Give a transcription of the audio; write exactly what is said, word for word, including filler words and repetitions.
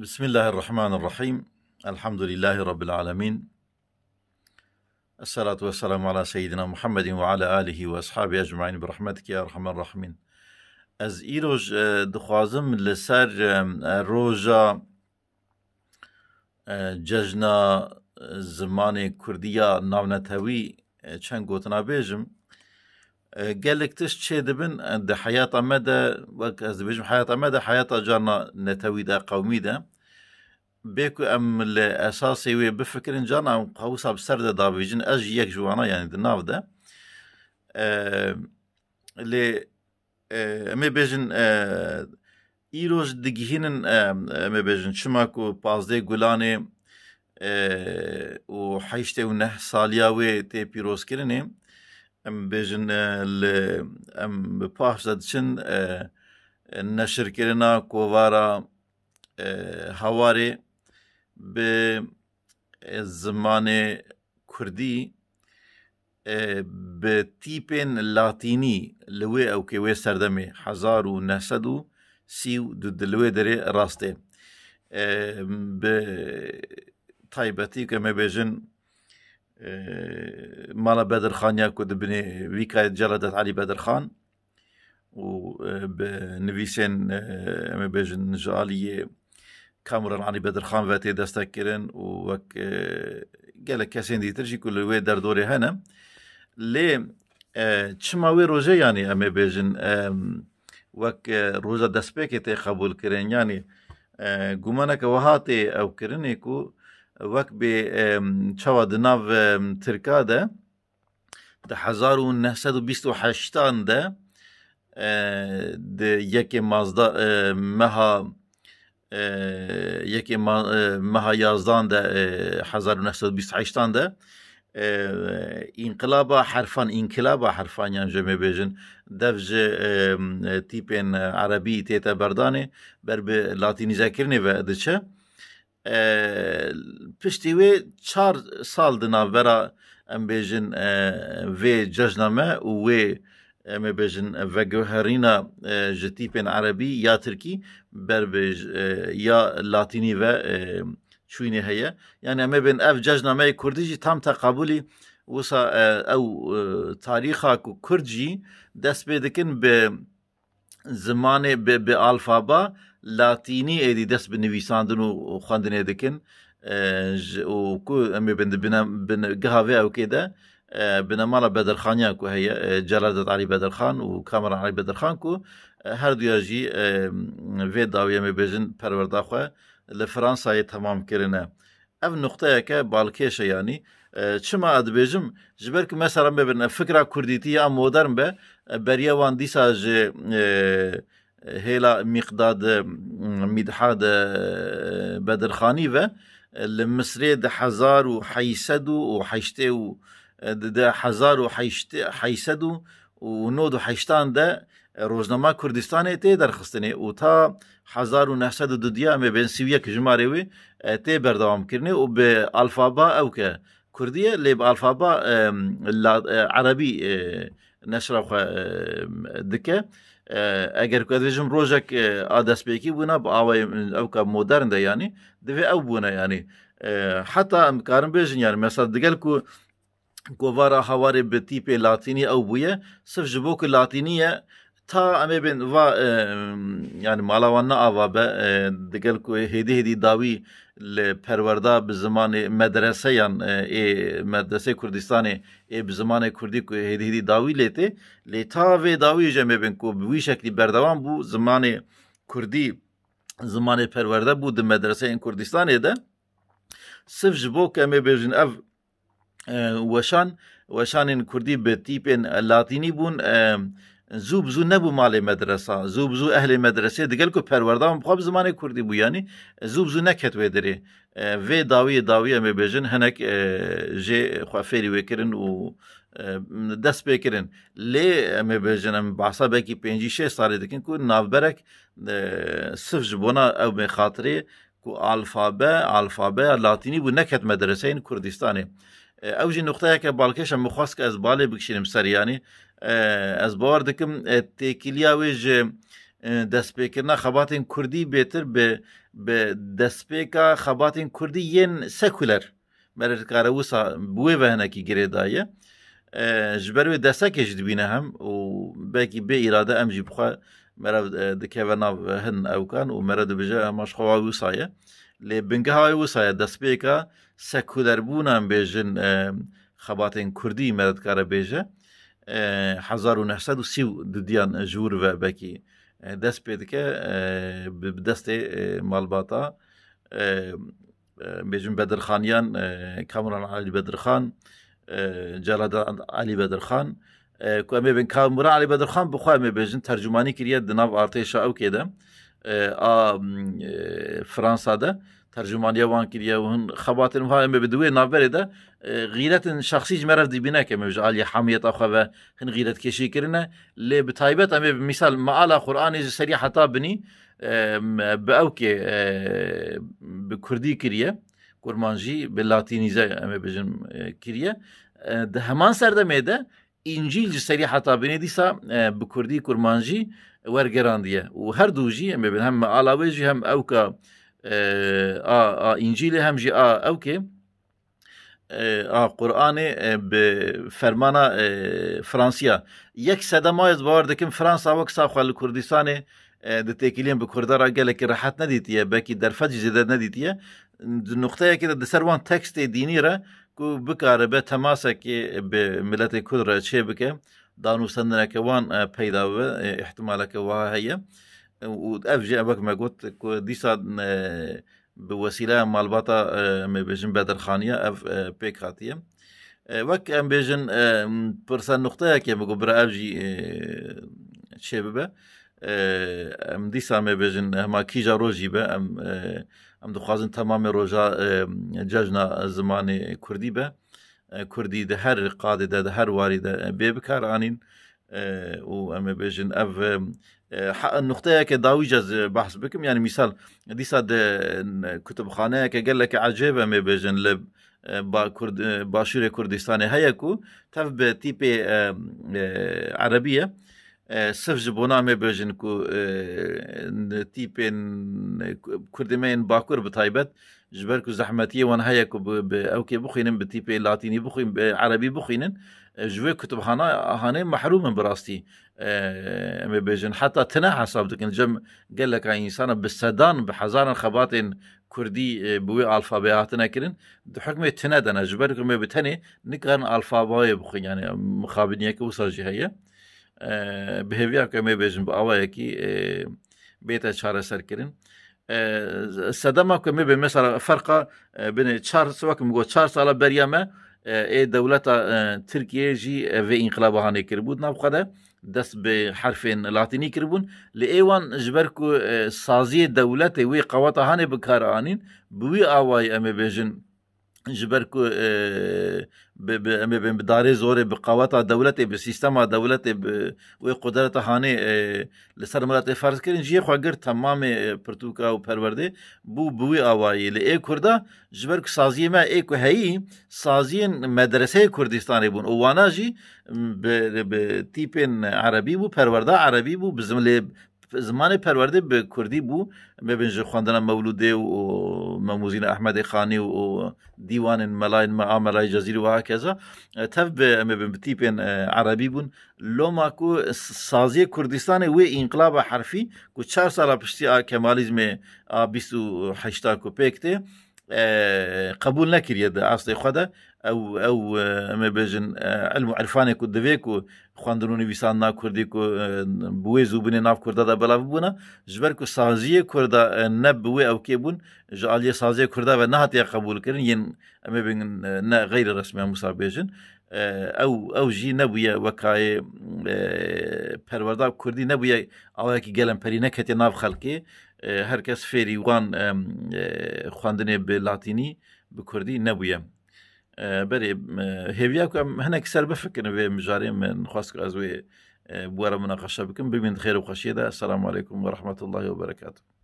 Bismillahirrahmanirrahim. Elhamdülillahi Rabbil alemin. Esselatu vesselamu ala seyyidina Muhammedin ve ala alihi ve ashabihi ecmain bi rahmetike ya erhamer rahimin. Ez îroj, e, dixwazim li ser, e, roja, e, cejna, e, zimanê kurdî ya navnetewî, e, çend gotina bêjim. E, gelek tişt çêdibin, e, di heyata me de, wek ez dibêjim heyata me de, heyata carna netewî de, qewmî de. Bê ku em li esasê wê bifikirin, carna em qewsa bi ser de davêjin, ez jî yek ji wana, yanî di nav de. E, lê, e, em ê bêjin, e, îroj digihînin, e, em ê bêjin, çima ku pazdeh Gulanê, e, û heştê û neh saliya wê tê pîrozkirinê, em bêjin, e, li, em bi paş de diçin, e, neşirkirina kovara, e, Hawarê bi, e, zimanê kurdî, e, bi tîpên latînî li wê ewkê, wê serdemê, hezar û neh sed û sî û du, li wê derê rastê. E, bi taybetî, ku em ê bêjin, e, mala Bedirxaniya ku di binê vî kayê Celadet Elî Bedirxan û, e, bi nivîsên, e, em ê bêjin ji aliyê Kamuran Elî Bedirxan ve tê destek kirin û wek, e, gelek kesên dîtir jî ku li wê derdorê hene. Lê, e, çima wê rojê, yanî em ê bêjin, e, wek, e, roja destpêkê tê qebûl kirin, yanî, e, gumaneke wiha tê ew kirinê ku wek bê, e, çawa di nav, e, Tirka de, di hezar û neh sed û bîst û heştan de, e, di yekê mazda, e, meha, e, yekê ma-, e, meha yazdan de, e, hezar û neh sed û bîst û heştan de, e, înqilaba herfan, înkilaba herfan yan jî em ê bêjin, dev ji, e, tîpên erebî tête berdanê, ber bi latînîzekirinê ve diçe. E, piştî wê çar sal di navbera, em bêjin, e, vê cejna me û wê, em ê bêjin, veguherîna, e, ji tîpên erebî ya tirkî ber bi, e, ya latînî ve, e, çûyînê heye. Yanî em ê bên ev cejna me yê kurdî jî tam teqabûlî wisa, e, ew, e, tarîxa ku kurd jî dest pê dikin bi zimanê, bi, bi alfaba latînî êdî dest bi nivîsandin û xwendinê dikin. E, ji, û ku em ê bin, bin, bin giha vê ewkê de, e, binemala Bedirxaniya ku heye, e, Celadet Elî Bedirxan û Kamuran Elî Bedirxan ku, e, her duya jî, e, vê dawî em ê bêjin perwerda xwe li Fransayê temam kirine. Ev nuqteyeke balkêş e, yanî, e, çima ez dibêjim? Ji ber ku mesela me bin fikra kurdîtî ya modern be, e, beriya wan dîsa ji, e, hêla Mîqdad, e, Mîdhad, e, Bedirxanî ve, e, li Misrê di hezar û heşt sed û heştê û, e, di, di hezar û heşt, heşt sed û nod û heştan de, e, Rojnama Kurdistanê tê derxistinê û ta hezar û neh sed û dudiya em ê bên sî û yek jimarê wê, e, tê berdewam kirinê û bi alfaba ewke kurdî ye, lê bi alfaba, e, la-, e, erebî, e, neşra xwe, e, dike. E, eger ku ez bêjim rojek, e, a destpêkî bûna bi awayê ewka modern de, yanî divê ew bûne, yanî, e, heta em dikarin bêjin, yanî mesela digel ku kovara Hawarê bi tîpê latînî ew bûye, sif ji bo ku latînî ye, ta em ê bên va, e, yanî mala wan ne ava be, e, digel ku hêdî hêdî dawî li perwerda bi zimanê medreseyan, e, ê medresê Kurdistanê ê bi zimanê kurdî ku hêdî hêdî dawî lê tê, lê ta vê dawî jî em ê bên ku bi wî şeklî berdewam bû, zimanê kurdî zimanê perwerde bû di medreseyên Kurdistanê de. Sif ji bo ku em ê bêjin ev, e, weşan, weşanên kurdî bi tîpên latînî bûn, e, zû bi zû nebû malê medresa. Zû bi zû ehlê medresê digel ku perwerda wan bi xwe bi zimanê kurdî bû, yanî zû bi zû neket wê derê. E, vê dawiyê dawî em ê bêjin hinek, e, jê xwe fêrî wê kirin û, e, dest pê kirin. Lê em ê bêjin em behsa belkî pêncî şêst salê dikin ku navberek, e, sif ji bona ew bê xatirê ku alfabe, alfabeya latînî bû, neket medreseyên Kurdistanê. E, ew jî nuqteyeke balkêş e, min xwest ke ez balê bikişînim ser, yanî, e, ez bawer dikim, e, têkiliya wê ji, e, destpêkirina xebatên kurdî bêtir bi, bi destpêka xebatên kurdî yên sekuler. Me re dikare wisa bi wê ve hinekî girêdaye. E, ji ber wê destekê jî dibîne hem û belkî bê îrade em jî bi xwe me re, e, dikeve nav hin ewkan û me re dibêje, ema ji xwe wa wisa ye. Lê bingeha wê wisa ye, destpêka sekulerbûna em bêjin, e, xebatên kurdî me re dikare bêje. E, hezar û neh sed û sî û dudiyan ji wir ve belkî, e, dest pê dike, e, bi, bi destê, e, malbata, e, e, bêjin Bedirxaniyan, e, Kamuran Alî Bedirxan, e, Celadet Alî Bedirxan, e, ku em ê bên Kamuran Alî Bedirxan bi xwe em ê bêjin tercûmanî kiriye di nav artêşa ewkê de, e, a, m, e, Fransa de tercûmaniya wan kiriye û hin xebatên wiha em ê bi di wê navberê de, e, xîretên şexsî ji me re dibîne ke em ê ji aliyê hemiyeta xwe ve hin xîretkêşî kirine. Lê bi taybet em ê bi mîsal meala Qur'anê ji serî heta binî, e, m, bi ewkê, e, bi kurdî kiriye. Kurmanjî bi latînîze em ê bêjin, e, kiriye. E, di heman serdemê de Încîl ji serî heta binê dîsa, e, bi kurdî kurmanjî wergerandiye. Û her du jî em ê bêjin hem meala wê jî hem ewka, e, a, a Încîlê hem jî a ewkê, e, a Qur'anê, e, bi fermana, e, Fransiya. Yek sedema ez bawer dikim Fransa wek sa xwe li Kurdistanê, e, di têkiliyên bi Kurda re gelekî rehet nedîtiye, belkî derfet jî zêde nedîtiye. Di nuqteyekê de di ser wan tekstê dînî re ku bikaribe temasekê bi miletê Kurd re çêbike, danûstendineke wan, e, peyda bibe, e, îhtimaleke wiha heye. E, û ev jî wek me got ku dîsa, e, bi wesîleya malbata, e, em ê bêjin Bedirxaniya ev, e, pêk hatiye. E, wek em bêjin, e, pirse nuqteyekê min got bira ev jî, e, çêbibe. E, em dîsa em ê bêjin hema kîja rojî be, em, e, em dixwazin temamê roja, e, cejna zimanê kurdî be. E, kurdî di her qadê de, di her warî de, e, bê bikaranîn. E, û em ê bêjin ev, e, e, ha, nuqteyeke dawî ez behs bikim. Yani mîsal, dîsa di, n-, kutubxaneyeke gelekî ecêb em ê bêjin li, e, ba-, Kurd-, e, başûrê Kurdistanê heye ku tev bi tîpê, e, e, erebî ye. E, sif ji bona em ê bêjin ku, e, n-, tîpên, e, ku-, Kurdê me yên Bakur bi taybet, ji ber ku zehmetiyê wan heye ku bi, bi ewkê bixwînin, bi tîpê latînî bixwîn, bi erebî bixwînin, e, ji vê kutubxana hanê mehrûm in bi rastî. E, em ê bêjin, heta tine hesab dikin. Cem geleka însana bi sedan, bi hezaran xebatên kurdî, e, bi wê alfabeyê hatine kirin, di hukmê tine de ne. Ji ber ku em ê bi tenê nikarin alfabayê bixwin, yani mixabiniyeke wisa jî heye. E, bi hêviya ku em ê bêjin bi awayekî, e, bête çareserkirin. E, sedema ku em ê bê mesela ferqa, e, binê çar, wek min got, çar sala beriya me, e, ê dewleta, e, Tirkiyê jî, e, vê înqilaba hanê kiribû di nav xwe de, dest bi herfên latînî kiribûn. Li ê wan ji ber ku, e, saziyê dewletê wê qeweta hanê bi kar anîn, bi wî awayî em ê bêjin, ji ber ku, e, bi, bi, em ê bên bi darê zorê, bi qaweta dewletê, bi sîstema dewletê, bi wê qudreta hanê, e, li ser miletê ferz kirin, cihê xwe girt temamê, e, pirtûka û perwerdê bû bi wî awayî. Li ê Kurda, ji ber ku saziyê me ê ku heyî, saziyên medreseyê Kurdistanê bûn û wana jî, m, bi, bi tîpên erebî bû, perwerda erebî bû, bi zim-, lê zimanê perwerdê bi kurdî bû. Mebin ji xwendina Mewlûdê û, û Memûzîna Ehmedê Xanî û, û dîwanên melayên me a Melayê Cezîrî û hakeza, e, tev bi, em ê bin bi tîpên, e, erebî bûn. Loma ku s-, saziyê Kurdistanê wê înqilaba herfî ku çar sala piştî a Kemalîzmê a bîst û heşta ku pêk tê, e, qebûl nekiriye di astê xwe de. Ew, ew, e, em ê bêjin, e, ilm û irfanê ku divê ku xwendin û nivîsandina kurdî ku, e, bi wê zûbinê nav kurda de belav bûna, ji ber ku saziyê kurda, e, ne bi wê ewkê bûn, ji aliyê saziyê kurda ve nehatiye qebûlkirin, yên em ê bêjin, e, ne xeyrî resmiyan wisa bêjin. E, ew, ew jî nebûye wekayê, e, perwerda kurdî nebûye awayekî gelemperî neketiye nav xelkê. E, her kes fêrî wan, e, e, xwendinê bi latînî, bi kurdî nebûye. E, berê, e, hêviya ku em hinek ser bifikirin vê mijarê, min xwest ku ez wê, e, bi we re munaqeşe bikim. Bimîn di xêr û xweşiyê de. Esselamu aleykum ve rahmetullahi ve berekatuhu.